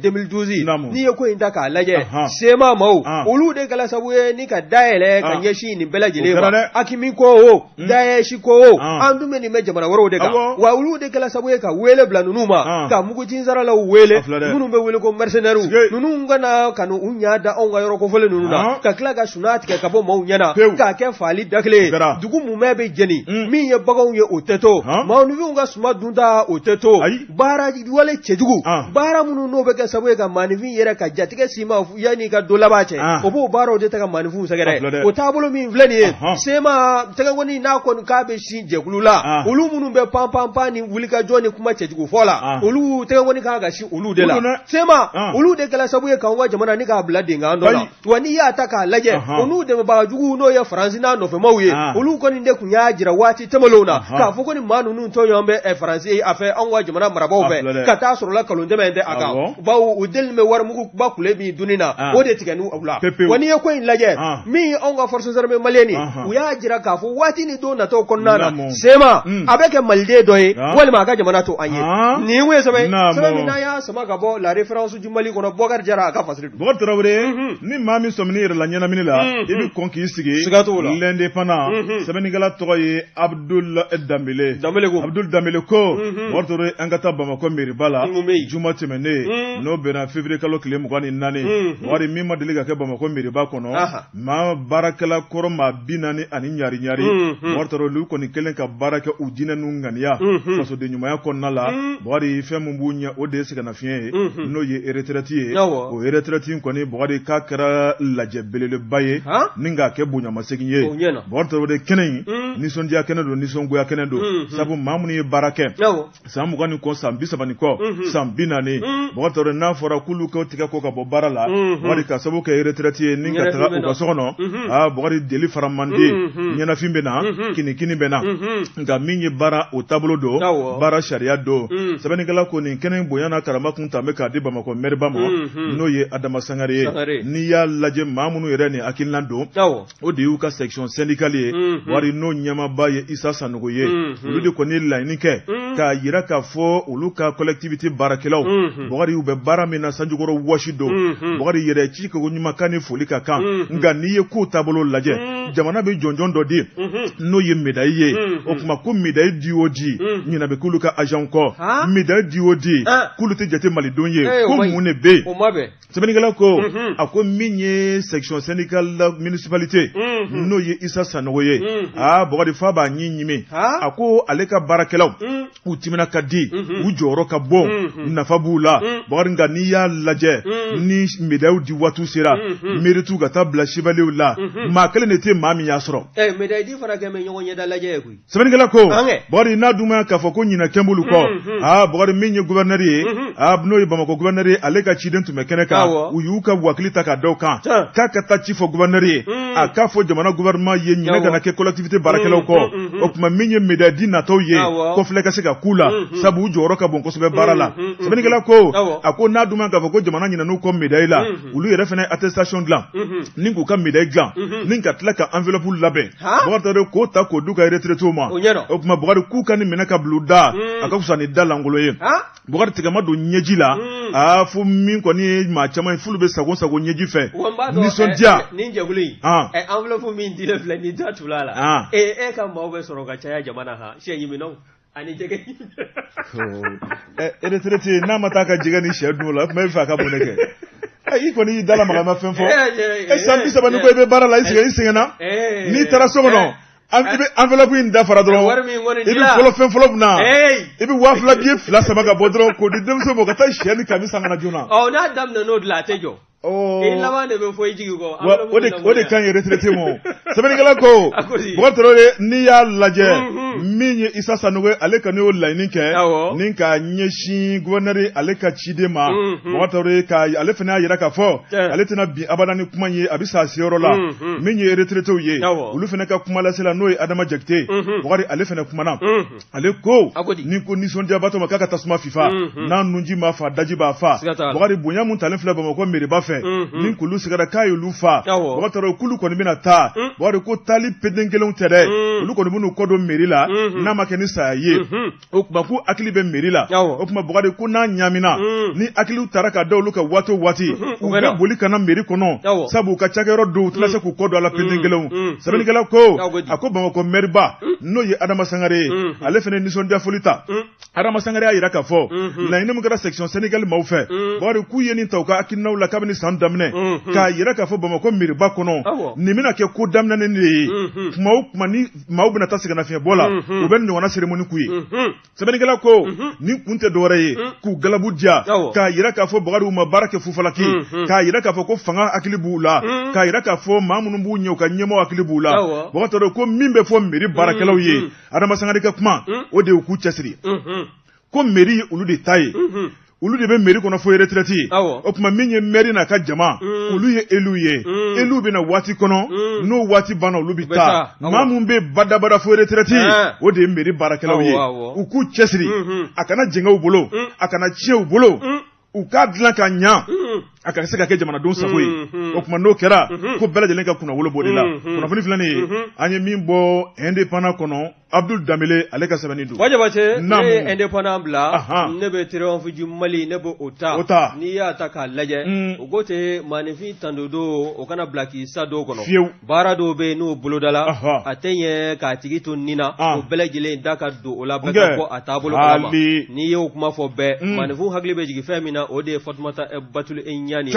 2012, n'i ye ko in ta k'a lajɛ, CMA maaw olu de kɛla sababu ye ni ka dayɛlɛ ka ɲɛsin nin bɛɛ lajɛlen ma. AQMI ko o, Daesh ko o, an dun bɛ nin mɛn jamana wɛrɛw de kan, wa olu de kɛla sababu ye ka wele bila ninnu ma, ka mugujinsaralaw wele minnu bɛ wele ko mercenaires ninnu ka na ka u ɲɛ da anw ka yɔrɔ kofɔlen ninnu na, ka tila ka suna tigɛ ka bɔ maaw ɲɛna k'a kɛ faali da kelen ye. Dugu mumɛ bɛ jeni, min ye baganw ye o tɛ to, maaninfinw ka suma dunta o tɛ to, baara wale cɛjugu, baara minnu n'o bɛ kɛ sababu ye ka maaninfin yɛrɛ ka jatigɛ s'i ma yanni ka don laban cɛ, o b'o baaraw de ta ka maaninfinw sɛgɛrɛ. O taabolo min filɛ nin ye, CMA tɛgɛkɔni n'a kɔni k'a bɛ sin jɛkulu la, olu minnu bɛ pan pan pan ni wulikajɔ ni kuma cɛjugu fɔ la, olu tɛgɛkɔni kan ka sin olu de la. CMA olu de kɛla sababu ye k'anw ka jamana ni k'a bila denkan dɔ la. Wa n'i y'a ta k'a lajɛ, o n'u dɛmɛbaga jugu n'o ye Faransi n'a nɔfɛmaw ye, olu kɔni de tun y'a jira waati tɛmɛnlenw na k'a fɔ ko ni maa ninnu tɔɲɔgɔn bɛ Faransi a fɛ anw ka jamana marabaaw fɛ, ka taa sɔrɔ la nkalon tɛmɛn tɛ a kan, bawo u deli bɛ warimuguba kule min dunni na, o de tigɛ n'u la. Wa n'i ye ko in lajɛ, min ye anw ka forces armées maliennes ye, u y'a jira k'a fɔ waati ni don nataw kɔnɔna na, CMA a bɛ kɛ maliden dɔ ye walima a ka jamana to an ye. Nin ye sɛbɛn sɛbɛn min n'an y'a sama ka bɔ La Référence du Mali kɔnɔ, Bɔkari Jara a ka fasiri. Bɔkari Tarawele, ni maa min sɔmina i yɛrɛ la ɲɛnamini la, i bɛ kɔn k'i sigi. Siga t'o la. L'Indépendant, sɛbɛnnikɛla tɔgɔ ye Abdul Danbele. Danbele ko. Abdul Danbele ko, Bɔkari Tarawele, an ka taa Bamakɔ meriba la. Mun bɛ yen? Juma tɛmɛnen, n'o bɛnna février kalo tile 24. Bɔkari, min ma deli ka kɛ Bamakɔ meriba kɔnɔ. Maa baarakɛla kɔrɔ maa 40 ani ɲari ɲari, Bɔkari Tarawele, olu kɔni kɛlen ka baara kɛ u diinɛ n'u ŋaniya fasoden ɲumanya kɔnɔna la. Bɔkari, fɛn min b'u ɲɛ, o de ye sɛgɛnnafiɲɛ ye, n'o ye retraite ye. O retraite in kɔni, Bɔkari, k'a kɛra lajɛ belebeleba ye ni k'a kɛ bonyamasegin ye. Bɔkari Tarawele, kɛnɛ in nisɔndiya kɛnɛ don, nisɔngoya kɛnɛ don, sabu maa minnu ye baara kɛ san 20 ni kɔ, san 30 ni kɔ, san 40, Bɔkari Tarawele, n'a fɔra k'olu k'o tigɛ ko ka bɔ baara la, Bɔkari, ka sababu kɛ retraite ye ni ka taga u ka so kɔnɔ, aa Bɔkari, deli fara man di, ɲɛnafin bɛ na, kinikini bɛ na. Nka min ye baara o taabolo don, baara sariya don. Sɛbɛnnikɛla ko nin kɛnɛ in bonya n'a karama kun ta bɛ k'a di Bamakɔ mɛriba ma, n'o ye Adama Sangare ye. N'i y'a lajɛ, maa minnu yɛrɛ nin hakilina don, o de y'u ka section syndicale ye, wari n'o ɲɛmaaba ye Isa Sanogo ye. Olu de kɔni ye laɲini kɛ k'a jira k'a fɔ olu ka collectivité baarakɛlaw, Bɔkari, u bɛ baara min na sanjukɔrɔ wɔsi don. Bɔkari, yɛrɛ ci ko ɲuman kan ni foli ka kan. Nka n'i ye kow taabolo lajɛ, jamana bɛ jɔnjɔn dɔ di, n'o ye médaille ye. O tuma ko médaille di o di, ɲinɛ bɛ k'olu ka agent kɔ, médaille di o di, k'olu tɛ jate malidenw ye, ko mun de bɛ yen? Sɛbɛnnikɛla ko, a ko min ye section syndicale la municipalité, n'o ye Isa Sanogo ye, aa Bɔkari, fa b'a ɲin ɲimi. A ko ale ka baarakɛlaw, u timina ka di, u jɔyɔrɔ ka bon, nafa b'u la, Bɔkari. Nka n'i y'a lajɛ, ni médaille di waati sera, mérite ka taa bila chevalierw la, maa kelen de tɛ maa min y'a sɔrɔ. Médaille di fana kɛ bɛ ɲɔgɔn ɲɛda lajɛ ye koyi. Sɛbɛnnikɛla ko, Bɔkari, n'a dun ma k'a fɔ ko ɲinɛ kɛn b'olu kɔ, aa Bɔkari, min ye gouverneur ye, aa n'o ye Bamakɔ gouverneur ye, ale ka ciden tun bɛ kɛnɛ kan. U y'u ka wakili ta k'a da o kan k'a ka taa ci fɔ gouverneur ye, a k'a fɔ jamana gouvernement ye, ɲinɛ kana kɛ collectivité baarakɛlaw kɔ. O tuma min ye médaille di natɔw ye, kɔfilɛ ka se ka k'u la, sabu u jɔyɔrɔ ka bon kosɛbɛ baara la. Sɛbɛnnikɛla ko, a ko n'a dun ma k'a fɔ ko jamana ɲinɛn'u kɔ médaille la, olu yɛrɛ fana attestation dilan ni k'u ka médaille dilan ni ka tila ka enveloppe labɛn, Bɔkari Tarawele, k'o ta k'o d'u ka retraitéw ma. O tuma Bɔkari, k'u ka nin minɛ ka bila u da, a ka fisa ni da lankolon ye. Bɔkari, tigɛ ma don ɲɛji la, aa fo min kɔni ye maa caman ye, f'olu bɛ sago sago ɲɛji fɛ nisɔndiya. Nin jɛkulu in, enveloppe min dilen filɛ nin da tula la, e ka maaw bɛ sɔrɔ ka caya jamana kan, sɛ ɲiminaw ani jɛgɛ. Retraité n'a ma taa ka jɛgɛ ni sɛ dun o la, o tuma e bɛ fɛ a ka mun de kɛ? I kɔni y'i da lamaga, ma fɛn fɔ. E san 30 ni kɔ i bɛ baara la, i sɛgɛn, i sɛgɛnna, n'i taara so kɔnɔ, i bɛ enveloppe in dafara dɔrɔn, i bɛ fɔlɔ fɛn fɔlɔ min na, i bɛ 2000 billet fila sama ka bɔ dɔrɔn k'o di denmuso ma, ka taa sɛ ni kami san ka na joona. Ɔ, n'a daminɛ n'o de la, a tɛ jɔ. I laban de bɛ fɔ i jigi kɔ. O de ka ɲi retraité ma. Sɛbɛnnikɛla ko, Bɔkari Tarawele, n'i y'a lajɛ. Min ye Isa Sanogo ye, ale kɔni y'o laɲini kɛ ni ka ɲɛsin gouverneur ale ka ciden ma, Bubakari Tarawele, ka ale fana y'a jira k'a fɔ ale tɛna bin abada ni kuma ye, a bɛ sa a seyɔrɔ la. Min ye retraités ye, olu fana ka kumalasela, n'o ye Adama Jakite, Bubakari, ale fana kumana. Ale ko ni ko nisɔndiyabatɔ ma k'a ka tasuma fifa, n'a nunji ma fa, daji b'a fa. Bubakari, bonya mun talen filɛ Bamakɔ meriba fɛ, ni k'olu sigara k'a y'olu fa, Bubakari Tarawele, k'olu kɔni bɛna taa. Bubakari ko taali peden kelenw tɛ dɛ, olu kɔni bɛn'u kɔ don meri la n'a ma kɛ ni saya ye. O tuma k'u hakili bɛ meri la. O tuma Bubakari ko n'a ɲaamina, ni hakiliw taara ka da olu kan waati o waati, u bɛ boli ka na meri kɔnɔ, sabu u ka cakɛyɔrɔ don, u tɛna se k'u kɔ don a la peden kelenw. Sɛbɛnnikɛla ko a ko Bamakɔ mɛriba, n'o ye Adama Sangare ye, ale fana nisɔndiya foli ta. Adama Sangare y'a jira k'a fɔ laɲini min kɛra section syndicale maaw fɛ, Bubakari, k'u ye nin ta u ka hakilinaw la kabini san daminɛ, k'a jira k'a fɔ Bamakɔ meriba kɔnɔ, nin bɛna kɛ ko daminɛnen de ye. Tuma o tuma ni maaw bɛna taa sɛgɛnnafiɲɛbɔ la, u bɛ nin ɲɔgɔnna cérémonie k'u ye. Sɛbɛnnikɛla ko nin kun tɛ dɔwɛrɛ ye k'u galabu diya, k'a jira k'a fɔ Bubakari, u ma baara kɛ fufalaki, k'a jira k'a fɔ ko fanga hakili b'u la, k'a jira k'a fɔ maa minnu b'u ɲɛ, u ka ɲɛmɔgɔ hakili b'u la. Bubakari Tarawele ko min bɛ fɔ meri baarakɛlaw ye, Adama Sangare ka kuma, o de ye u k'u cɛsiri, ko meri ye olu de ta ye, olu de bɛ meri kɔnɔ fo retraite ye. O tuma min ye mɛri n'a ka jama, olu ye élu ye, élu bɛna waati kɔnɔ, n'o waati banna, olu bɛ taa. Maa min bɛ badabada fo retraite, o de ye meri baarakɛlaw ye. U k'u cɛsiri, a kana jɛngɛ u bolo, a kana tiɲɛ u bolo, u k'a dilan ka ɲa, a ka se ka kɛ jamanadenw sago ye. O tuma n'o kɛra, ko bɛɛ lajɛlen ka kunnawolo b'o de la. Kunnafoni filɛ nin ye, an ye min bɔ Indépendant kɔnɔ, Abdul Danbele ale ka sɛbɛnni don. Buwa Jabate, ne ye Indépendant bila, ne bɛ Triomphe du Mali, ne bɛ o ta. O ta. N'i y'a ta k'a lajɛ, o ko tɛ maaninfin tando don, o kana bila k'i sa don kɔnɔ. Fiyewu. Baara dɔw bɛ yen n'o bolodala, a tɛ ɲɛ k'a tigi to nin na, o bɛɛ lajɛlen da ka don o la, bɛɛ ka bɔ a taabolo kalama. N'i y'o kuma fɔ bɛɛ, maaninfin hakili bɛ jigin fɛn min na, o de ye Fatumata Batuli Ɲani ye.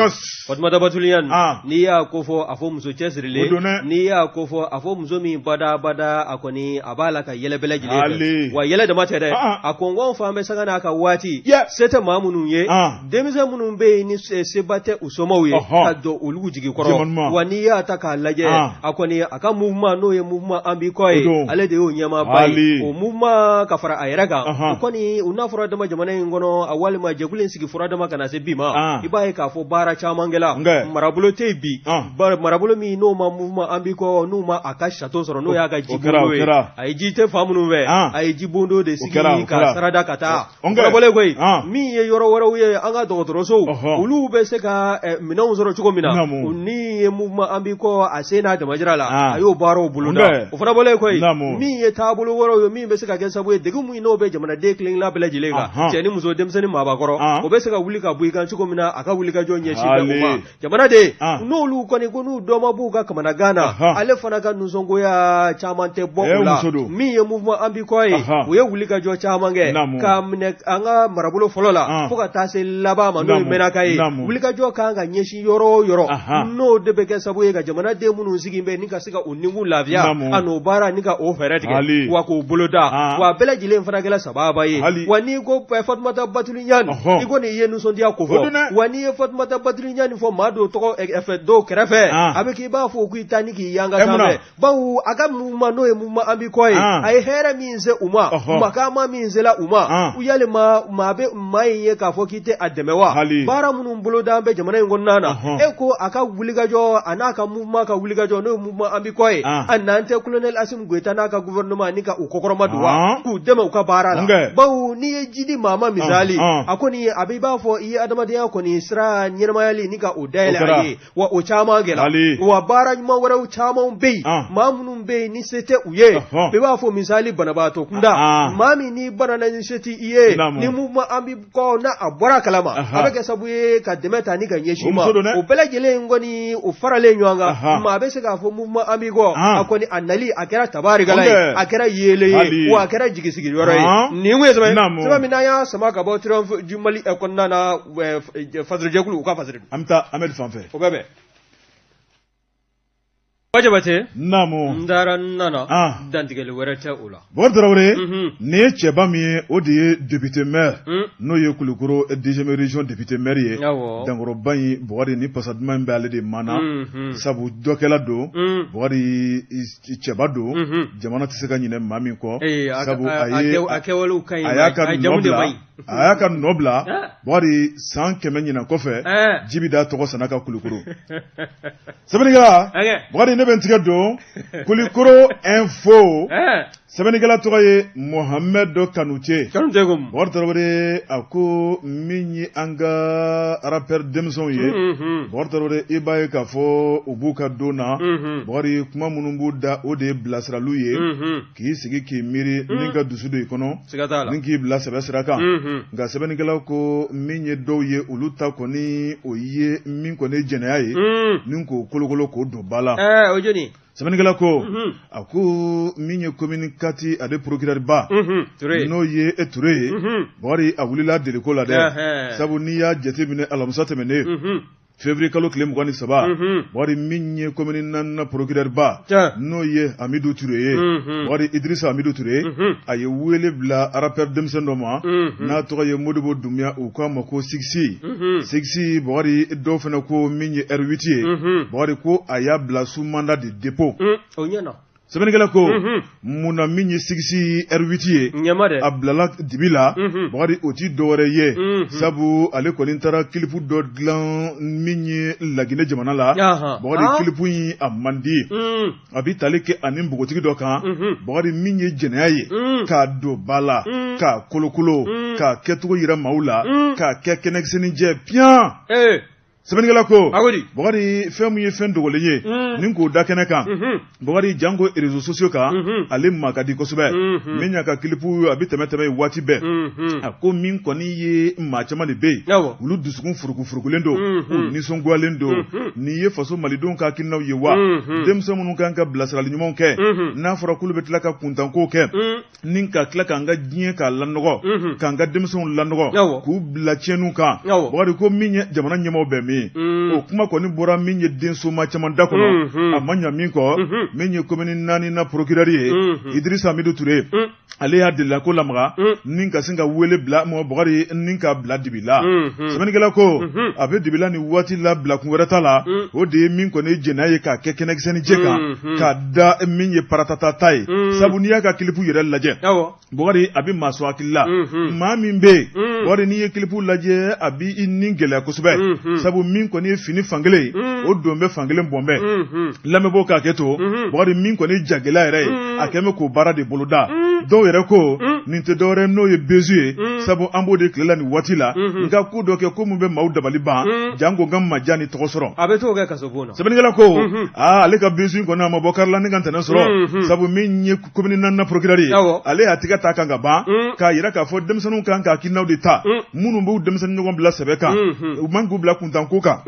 Fatumata Batuli Ɲani, n'i y'a ko fɔ, a fɔ muso cɛsirilen, n'i y'a ko fɔ, a fɔ muso min badabada a kɔni a b'a la ka yɛlɛ bɛɛ lajɛlen fɛ. Wa yɛlɛ dama tɛ dɛ, a kɔngɔn fan bɛ sanga n'a ka waati, se tɛ maa minnu ye, denmisɛn minnu bɛ yen ni seba tɛ u somaw ye, ka don olu jigi kɔrɔ. Wa n'i y'a ta k'a lajɛ, a kɔni a ka mouvement, n'o ye mouvement An b'i kɔ ye, ale de y'o ɲɛmaaba ye. O mouvement ka fara a yɛrɛ kan, o kɔni u n'a fɔra dama jamana in kɔnɔ, a walima jɛkulu in sigi fɔra dama ka na se bi ma, i b'a ye k'a fɔ baara caman kɛla. Marabolo tɛ yen bi, marabolo min n'o ma mouvement An b'i kɔ, n'u ma a ka château sɔrɔ, n'o y'a ka jibondo ye. A ye ji tɛ fan minnu fɛ, a ye jibondo de sigi ka sarada ka taa. O bɔlen koyi, min ye yɔrɔ wɛrɛw ye, an ka dɔgɔtɔrɔsow, olu bɛ se ka minɛnw sɔrɔ cogo min na, ni ye mouvement An b'i kɔ a sen n'a damajira la, a y'o baaraw boloda. O fana bɔlen koyi, min ye taabolo wɛrɛw ye min bɛ se ka kɛ sababu ye degun min n'o bɛ jamanaden kelenkelenna bɛɛ lajɛlen kan, cɛ ni muso, denmisɛnnin, maabakɔrɔ, o bɛ se ka wuli ka bɔ i kan cogo min na, a ka wulikajɔ ɲɛsin bɛ o ma. Jamanaden n'olu kɔni ko n'u dɔ ma b'u ka kamanagan na, ale fana ka nisɔngoya caman tɛ bɔ o la. Min ye mouvement An b'i kɔ ye, u ye wulikajɔ caman kɛ k'a minɛ an ka marabolo fɔlɔ la fo ka taa se laban ma, n'o ye Mɛnaka ye. Wulikajɔ kan ka ɲɛsin yɔrɔ o yɔrɔ, n'o de bɛ kɛ sababu ye ka jamanaden minnu sigi bɛ ni ka se ka u nikun lafiya, a n'o baara ni ka o fɛɛrɛ tigɛ wa k'o boloda, wa bɛɛ lajɛlen fana kɛra sababa ye. Wa n'i ko Fatumata Batuli Ɲani, i kɔni i ye nisɔndiya ko fɔ. Wa n'i ye Fatumata Batuli Ɲani fɔ maa dɔw tɔgɔ fɛ, dɔw kɛrɛfɛ, a bɛ k'i b'a fɔ k'i ta ni k'i yanga sanfɛ, bawo a ka mouvement, n'o ye mouvement An b'i kɔ ye, a ye hɛrɛ min se u ma, makama min sela u ma, yalima maa bɛ maa in ye k'a fɔ k'i tɛ a dɛmɛ wa? Baara minnu boloda bɛ jamana in kɔnɔna na, e ko a ka wulikajɔ, a n'a ka mouvement ka wulikajɔ, n'o ye mouvement An b'i kɔ ye, a n'an tɛ colonel Assimi Goïta n'a ka gouvernement ni ka u kɔkɔrɔma don wa, k'u dɛmɛ u ka baara la. Bawo n'i ye ji di maa ma, misali, a kɔni a bɛ i b'a fɔ i ye adamadenya kɔni sira ɲɛnamayali ni ka o dayɛlɛ a ye, wa o caman kɛla. Wa baara ɲuman wɛrɛw caman bɛ yen, maa minnu bɛ yen ni se tɛ u ye, i b'a fɔ misali banabaatɔ kunda, maa min n'i banana ni se tɛ i ye, ni mouvement An b'i kɔ n'a a bɔra a kalama, a bɛ kɛ sababu ye ka dɛmɛ ta ni ka ɲɛsin ma. O bɛɛ lajɛlen kɔni o faralen ɲɔgɔn kan, maa bɛ se k'a fɔ mouvement An b'i kɔ, a kɔni a nali a kɛra tabarikala ye, a kɛra yeelen ye, wa a kɛra jigisigi yɔrɔ ye. Nin kun ye sɛbɛn sɛbɛn min n'an y'a sama ka bɔ Triomphe du Mali kɔnɔna na, fasirijɛkulu u ka fasiri. An bɛ taa Amɛdi fan fɛ. O bɛ bɛn. Jabate, naamu, n taara n nana, dantigɛli wɛrɛ tɛ o la. Bɔkari Tarawele, nin ye cɛba min ye, o de ye député maire, n'o ye Kulukoro deuxième région député maire ye. Dankɔrɔba in, Bɔkari, ni pasa duman in bɛ ale de mana, sabu dɔkɛla don, Bɔkari, cɛba don, jamana tɛ se ka ɲinɛ maa min kɔ, sabu a ye a kɛwalew ka ɲi, a y'a ka nɔ bila, a y'a ka nɔ bila, Bɔkari, san 100 ɲinan kɔfɛ, ji bɛ da tɔgɔ sana ka Kulukoro. Sɛbɛnnikɛla, Bɔkari, ne bɛ n tigɛ don Kulukoro info. Sɛbɛnnikɛla tɔgɔ ye Mohamed Kanute. Kanute ko. Bɔkari Tarawele, a ko min ye an ka rappeur denmisɛnw ye, Bɔkari Tarawele, i b'a ye k'a fɔ u b'u ka don na, Bɔkari, kuma minnu b'u da, o de ye bilasiraliw ye, k'i sigi k'i miiri ni ka dusu don i kɔnɔ, ni k'i bila sɛbɛ sira kan. Nka sɛbɛnnikɛla ko min ye dɔw ye, olu ta kɔni, o ye min kɔni ye jɛnɛya ye, ni k'o kolokolo k'o don ba la. O jɔni? Sɛbɛnnikɛla ko, a ko min ye commune 4 ale procureur ba, n'o ye e Ture ye, Bɔkari, a wulila deliko la dɛ, sabu n'i y'a jateminɛ alamisa tɛmɛnen, février kalo tile 23, Bɔkari, min ye commune 4 procureur ba, n'o ye Amidu Ture ye, Bɔkari, Idrissa Amidu Ture, a ye wele bila rappeur denmisɛn dɔ ma n'a tɔgɔ ye Modibo Dumbuya, u k'a ma ko Sixi. Sixi, Bɔkari, dɔw fana ko min ye R8 ye, Bɔkari, ko a y'a bila sous mandat de dépôt. O ɲɛna. Sɛbɛnnikɛla ko, mun na min ye Sixi R8 ye, a bilala dibi la? Bɔkari, o ti dɔwɛrɛ ye, sabu ale kɔni taara clip dɔ dilan min ye Laginɛ jamana la. Bɔkari, clip in a man di, a bɛ tali kɛ ani npogotigi dɔ kan, Bɔkari, min ye jɛnɛya ye, k'a don ba la, k'a kolokolo, k'a kɛcogo yira maaw la, k'a kɛ kɛnɛkisɛnin jɛ piyan. Sɛbɛnnikɛla ko, Bɔkari, fɛn min ye fɛn dogolen ye ni k'o da kɛnɛ kan, Bɔkari, janko réseaux sociaux kan, ale ma ka di kosɛbɛ. Min y'a ka clip, a bɛ tɛmɛ tɛmɛ ye waati bɛɛ. A ko min kɔni ye, maa caman de bɛ yen, olu dusukun furuku furukulen don, u nisɔngoyalen don. Nin ye faso malidenw ka hakilinaw ye wa? Denmisɛn minnu kan ka bilasirali ɲumanw kɛ, n'a fɔra k'olu bɛ tila ka kuntanko kɛ, ni ka tila k'an ka diɲɛ k'a lanɔgɔ, k'an ka denmisɛnw lanɔgɔ, k'u bila tiɲɛniw kan, Bɔkari, ko min ye jamana ɲɛmaaw bɛ min, o kuma kɔni bɔra min ye densoma caman da kɔnɔ, a ma ɲa min kɔ, min ye commune 4 na procureur ye, Idrissa Amidu Ture, ale y'a delila ko lamaga ni ka sin ka wele bila mɔ, Bɔkari, ni ka bila dibi la. Sɛbɛnnikɛla ko a bɛ dibi la nin waati la, bila kun wɛrɛ t'a la, o de ye min kɔni ye jɛnɛya ye, k'a kɛ kɛnɛkisɛnin jɛ kan, k'a da min ye paratata ye, sabu n'i y'a ka clip yɛrɛ lajɛ, Bɔkari, a bɛ maa sɔn hakili la. Maa min bɛ yen, Bɔkari, n'i ye clip lajɛ, a b'i i ni gɛlɛya kosɛbɛ, sabu min kɔni ye fini fankelen ye, o don bɛ fankelen bɔnbɛn. Lamɛnbaaw k'a kɛ to, Bɔkari, min kɔni ye jagɛlɛya yɛrɛ ye, a kɛn bɛ k'o baara de boloda. Dɔw yɛrɛ ko nin tɛ dɔwɛrɛ n'o ye buzz ye, sabu an b'o de tile la nin waati la, n ka ko dɔ kɛ ko mun bɛ maaw dabali ban, janko n ka maja ni tɔgɔ sɔrɔ. A bɛ t'o kɛ kasobon na. Sɛbɛnnikɛla ko, aa, ale ka buzz kɔni, a ma bɔ kari la ni ka ntɛnɛn sɔrɔ, sabu min ye commune 4 procureur ye, ale y'a tigɛ ta kan ka ban, k'a yira k'a fɔ denmisɛnninw kan ka hakilinaw de ta minnu b'u denmisɛnnin ɲɔgɔn bila sɛbɛ kan, u man k'u bila kuntanko kan.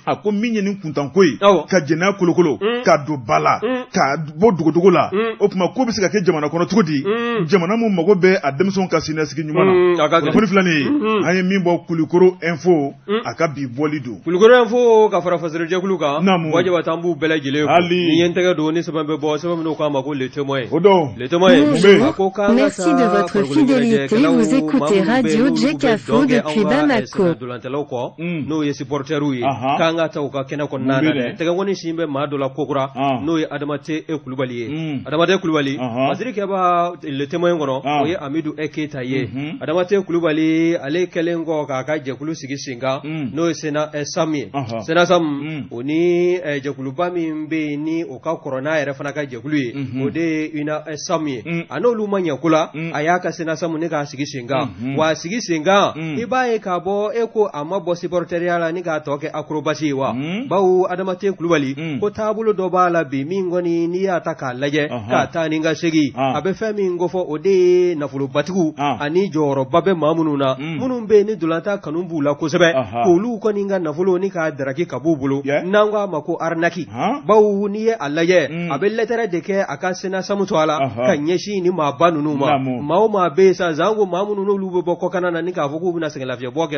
A ko min ye nin kuntanko ye, ka jɛnɛya kolokolo k'a don ba la, k'a bɔ dogodogo la, o tuma ko bɛ se ka kɛ jamana kɔnɔ cogo di, jamana mun mago bɛ a denmisɛnw ka siniɲɛsigi ɲuman na? Kunnafoni filɛ nin ye, an ye min bɔ Kulikoro info, a ka bi bɔli don. Kulukoro info ka fara fasirejɛkulu kan, Wajaba, an b'u bɛɛ lajɛlen fo. Ni ye n tɛgɛ don ni sɛbɛn bɛ bɔ, sɛbɛn minnu k'a ma ko Le Témoin. O don. Le Témoin. Bonjour, merci de votre fidélité. Vous écoutez Radio Djekafo depuis Bamako. Ntolantalaw kɔ, n'o ye supporteriw ye, k'an ka taa u ka kɛnɛ kɔnɔna na dɛ. Tɛgɛkɔni sin bɛ maa dɔ la kokura, n'o ye Adama T Kulubali ye. Adama T Kulubali, fasiri kɛba Le Témoin kɔnɔ, o ye Amidu Keyita ye. Adama T Kulubali, ale kɛlen kɔ k'a ka jɛkulu sigi sen kan, n'o ye Sena Sam ye. Sena Sam, o ni jɛkuluba min bɛ yen ni o ka kɔrɔ n'a yɛrɛ fana ka jɛkulu ye, o de ye Una Sam ye. A n'olu ma ɲɛ ko la, a y'a ka Sena Sam ni k'a sigi sen kan. Wa a sigi sen kan, i b'a ye k'a bɔ e ko a ma bɔ supporteriya la ni k'a tɔ kɛ acrobatie ye wa? Bawo Adama T Kulubali ko taabolo dɔ b'a la bi min kɔni, n'i y'a ta k'a lajɛ, k'a taa ni ka segin, a bɛ fɛn min ko kofɔ o de ye nafolobatigiw ani jɔyɔrɔba bɛ maa minnu na minnu bɛ yen ni ntolatan kanu b'u la kosɛbɛ k'olu kɔni ka nafolo ni k'a daraki ka b'u bolo n'an ko a ma ko arnaque bawo n'i ye a lajɛ a bɛ lɛtɛrɛ de kɛ a ka SYNASAM tɔgɔ la ka ɲɛsin ni maaba ninnu ma maa o maa bɛ yen sa zanko maa minnu n'olu bɛ bɔ kɔkanna na ni k'a fɔ k'u bɛna sɛgɛnlafiɲɛbɔ kɛ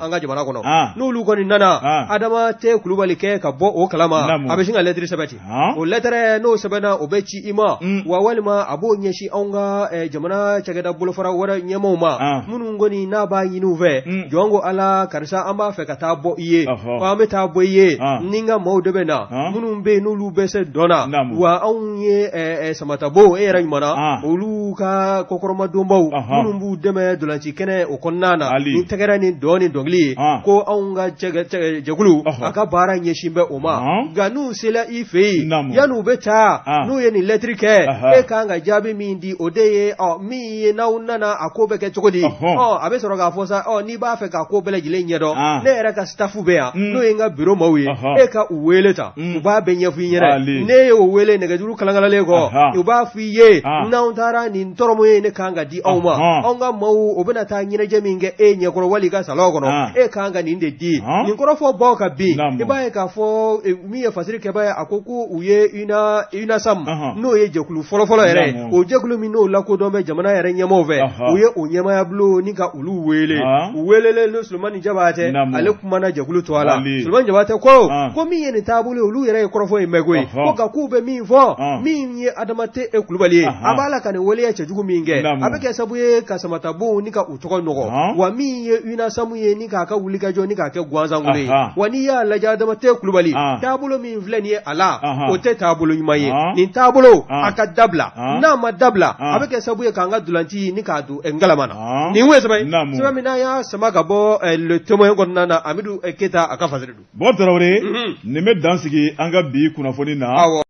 an ka jamana kɔnɔ n'olu kɔni nana Adama T Kulubali kɛ ka bɔ o kalama a bɛ sin ka lɛtiri sɛbɛn ten o lɛtɛrɛ n'o sɛbɛnna o bɛ ci i ma wa walima a b'o ɲɛsin anw ka jamana cakɛda bolofara wɛrɛ ɲɛmaaw ma minnu kɔni n'a b'a ɲini u fɛ jɔn ko ala karisa an b'a fɛ ka taa bɔ i ye an bɛ taa bɔ i ye ni n ka maaw de bɛ na minnu bɛ yen n'olu bɛ se dɔn na wa anw ye samatabon e yɛrɛ ɲuman na olu ka kɔkɔrɔmadonbaw minnu b'u dɛmɛ ntolaci kɛnɛ o kɔnɔna na ni tɛgɛrɛ ni dɔn ni dɔnkili ye ko anw ka jɛkulu a ka baara ɲɛsin bɛ o ma nka n'u sera i fɛ yen yanni u bɛ taa n'u ye nin lɛtiri kɛ e ka kan ka jaabi min di o de ye min ye n'aw nana a ko bɛ kɛ cogo di a bɛ sɔrɔ k'a fɔ sa n'i b'a fɛ k'a ko bɛɛ lajɛlen ɲɛdɔn ne yɛrɛ ka staff bɛ yan n'o ye n ka bureau maaw ye e ka u wele ta u b'a bɛɛ ɲɛfɔ i ɲɛna n'e y'o wele nɛgɛjuru kalankalalen kɔ u b'a fɔ i ye n'anw taara nin tɔrɔmɔ ye ne kan ka di aw ma anw ka maaw o bɛna taa ɲɛnajɛ min kɛ e ɲɛkɔrɔ wali i ka salon kɔnɔ e kan ka nin de di nin kɔrɔfɔ baw ka bin i b'a ye k'a fɔ min ye fasiri kɛbaa ye a ko ko u ye UNASAM n'o ye jɛkulu fɔlɔfɔlɔ yɛrɛ ye o jɛkulu min n'o lakodɔn bɛ jamana yɛrɛ ɲɛmaaw fɛ u ye o ɲɛmaaya bulon ni ka olu wele u welelen ni Solomani Jabatɛ ale kumana jɛkulu tɔgɔ la Solomani Jabatɛ ko ko min ye nin taabolo ye olu yɛrɛ ye kɔrɔfɔ in mɛn koyi ko nka k'u bɛ min fɔ min ye Adama T Kulubali ye a b'a la ka nin waleya cɛjugu min kɛ a bɛ kɛ sababu ye ka samatabonw ni ka u tɔgɔ nɔgɔ wa min ye UNASAM ye ni k'a ka wulikajɔ ni k'a kɛ gansankolo ye wa n'i y'a lajɛ Adama T Kulubali taabolo min filɛ nin ye a la o tɛ taabolo ɲuman ye nin taabolo a ka dabila n'a ma dabila a bɛ kɛ sababu ye k'an ka ntolaci ni k'a don ngalama na nin ye sɛbɛn sɛbɛn min n'an y'a sama ka bɔ Le Témoin kɔnɔna na Amidu Keyita a ka fasiri don. Bɔkari Tarawele nin bɛ dan sigi an ka bi kunnafoni na.